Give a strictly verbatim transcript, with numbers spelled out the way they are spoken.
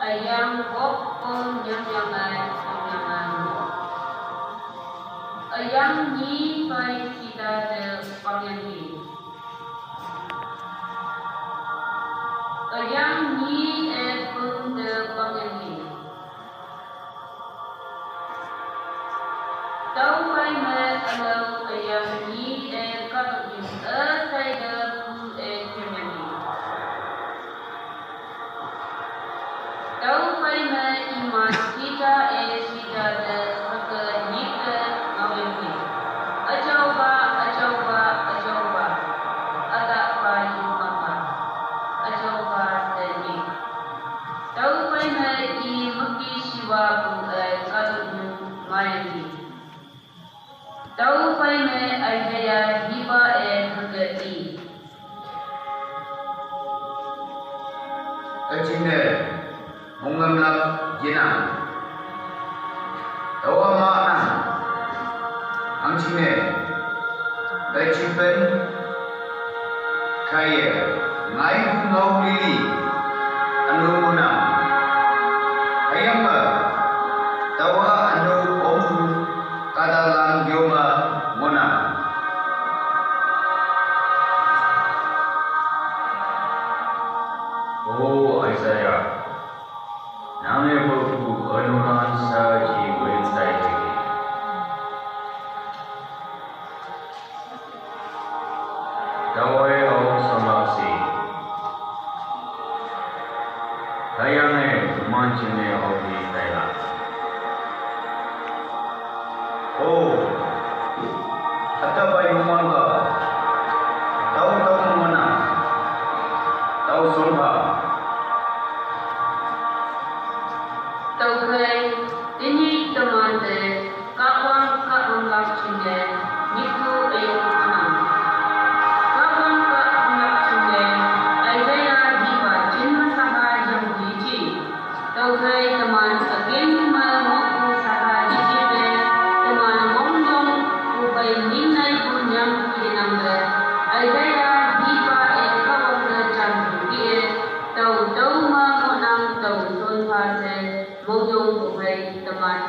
Ayang bok pong nyam yang ai pong yang ai. Ayang ni pai sida de pang yang ni. Ayang ni e pung de pang yang ni. Tau pai me alo ayang ni e kaduk ni e sai de pu e kemen ni. Tau pai me ima sida e sida de hake ni de ngawin ni. Ajau ba, ajau ba, ajau ba. Ada pa ima ba. Ajau ba de ni. Tau pai me i maki siwa pu e kaduk ni mayan ni. Tau pai me Isaiah hiba e hake i. Achine, mungam lap jinang. Tawa ma nang. Ang chine, kachipen, kaya, ngai ngau lili, anu monang. Ayang ma, tawa anu om kadalang yoma monang. Oh, Isaiah. Nang e boku anuran sa ji wensai jiki. Tawai au samaksi. Kayang e manching e au di kailang. Oh, kata bai umon ka. Tau tau mana. Tau sumba. Tau kai, ini teman de, kawang ka amlak chinde, niku ayong anang. Kawang ka amlak chinde, Isaiah hiba chin masaha yang biji. Tau kai teman agin ma moku saha jiji be, teman mong yong ubai ninai ku nyam ku yenang be. Isaiah hiba e kawang de chan ku e, tau tau ma monang tau ton pa se, mong yong ubai teman